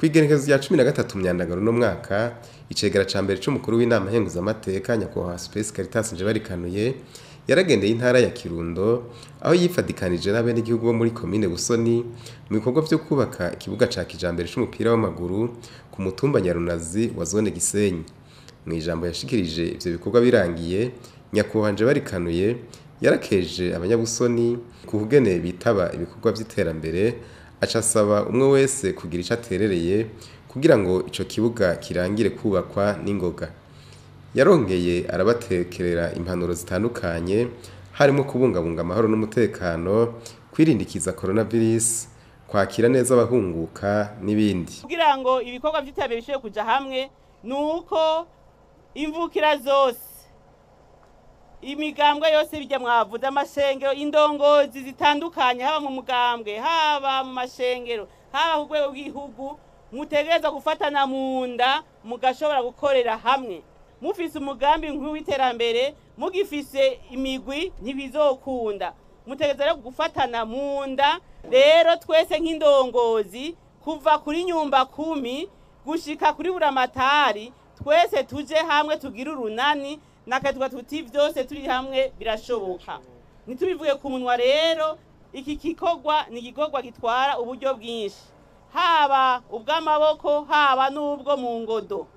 Kw'igenekerezo rya 13 Myandagaro no mwaka, icegera ca mbere c'umukuru w'inama nkenguzamateka, nyakubahwa Space Caritas Njebarikanuye, yaragendeye intara ya Kirundo, aho yifadikanije n'abenegihugu bo muri komine Busoni mu bikorwa vyo kubaka ikibuga ca kijambere c'umupira w'amaguru ku mutumba Nyarunazi wa zone Gisenyi. Mu ijambo yashikirije ivyo bikorwa birangiye, nyakubahwa Njebarikanuye yarakeje abanyabusoni ku kugene bitaba ibikorwa vy'iterambere, aca asaba umwe wese kugira ico aterereye kugira ngo ico kibuga kirangire kubakwa n'ingoga. Yarongeye arabatekerera impanuro zitandukanye, harimo kubungabunga amahoro n'umutekano, kwirindikiza coronavirus, kwakira neza abahunguka n'ibindi. Kugira ngo ibikorwa vy'iterambere bishobore kuja hamwe, nuko imvukira zose, imigambwe yose, bijya mwavuze, amashengero, indongozi zitandukanye, haba mu mugambwe, haba mu mashengero, haba ku rwego rw'igihugu, mutegereza gufatana mu nda mugashobora gukorera hamwe. Mufise umugambi w'iterambere, mugifise imigwi, ntibizokunda. Mutegereza rero gufatana mu nda. Rero twese nk'indongozi, kuva kuri nyumba kumi gushika kuri buramatari, twese tuje hamwe tugire urunani nakatwa tuti vyose turi hamwe birashoboka. Ntitubivuge ku munwa. Rero iki gikorwa ni igikorwa gitwara uburyo bwinshi, haba ubw'amaboko, haba n'ubwo mu ngodo.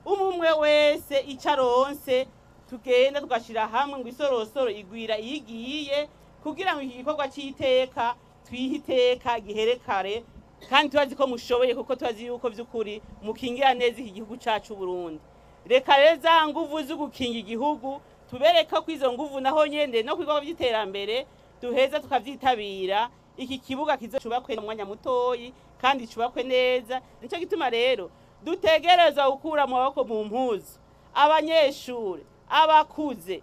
Umwe wese ico aronse tugenda tugashira hamwe, ngo isorosoro igwira iyo igiye, kugira ngo iki gikorwa c'iteka twihe iteka gihere kare. Kandi turazi ko mushoboye, kuko turazi yuko vy'ukuri mukingira neza iki gihugu cacu Burundi. Reka rero za nguvu zo gukinga igihugu tubereka ko izo nguvu naho nyene no ku bikorwa vy'iterambere duheza tukavyitabira. Iki kibuga kizocubakwe mu mwanya mutoyi kandi cubakwe neza. Nico gituma rero dutegereza gukura mu maboko mu mpuzu, abanyeshure, abakuze,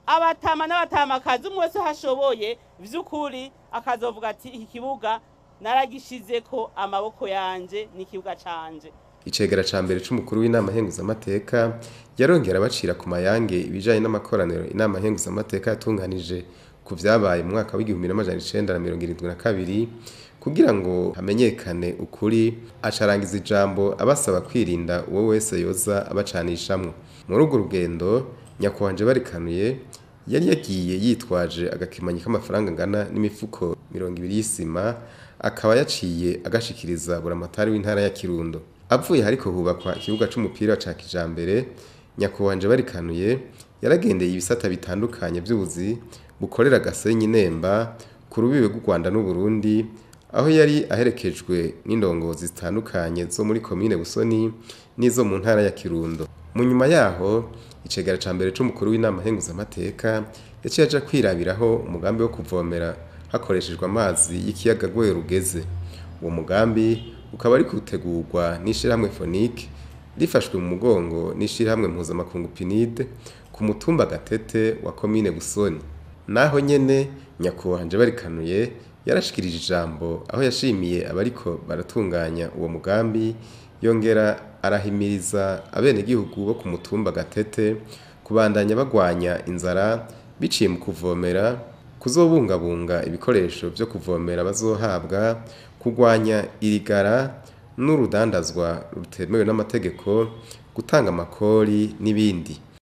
abatama n'abatamakazi, umwe wese hashoboye vy'ukuri akazovuga ati: "Iki kibuga naragishizeko amaboko yanje, ni ikibuga canje." Icegera ca mbere c'umukuru w'inama nkenguzamateka yarongera abacira ku mayange ibijanye n'amakoraniro inama nkenguzamateka yatunganije ku vyabaye mu mwaka w'1972 kugira ngo hamenyekane ukuri, acarangiza ijambo abasaba kwirinda uwo wese yoza abacanishamwo. Muri urwo rugendo, nyakubahwa Njebarikanuye yari yagiye yitwaje agakemanyi k'amafaranga angana n'imifuko 20 y'isima, akaba yaciye agashikiriza buramatari w'intara ya Kirundo. Avuye hariko hubakwa ikibuga c'umupira ca kijambere, nyakubahwa Njebarikanuye yaragendeye ibisata bitandukanye vy'ubuzi bukorera Gasenyi Nemba ku rubibe rw'u Rwanda n'Uburundi, aho yari aherekejwe n'indongozi zitandukanye zo muri komine Busoni n'izo mu ntara ya Kirundo. Mu nyuma yaho, icegera ca mbere c'umukuru w'inama nkenguzamateka yaciye aja kwirabiraho umugambi wo kuvomera hakoreshejwe amazi y'ikiyaga Rweru rugeze. Uwo mugambi ukaba ariko utegurwa n'ishirahamwe Fonike rifashwe mu mugongo n'ishirahamwe mpuzamakungu PNUD ku mutumba Gatete wa komine Busoni. Naho nyene nyakubahwa Njebarikanuye yarashikirije ijambo, aho yashimiye abariko baratunganya uwo mugambi, yongera arahimiriza abenegihugu bo ku mutumba Gatete kubandanya bagwanya inzara biciye mu kuvomera, kuzobungabunga ibikoresho vyo kuvomera bazohabwa, kugwanya irigara n'urudandazwa rutemewe n'amategeko, gutanga amakori n'ibindi.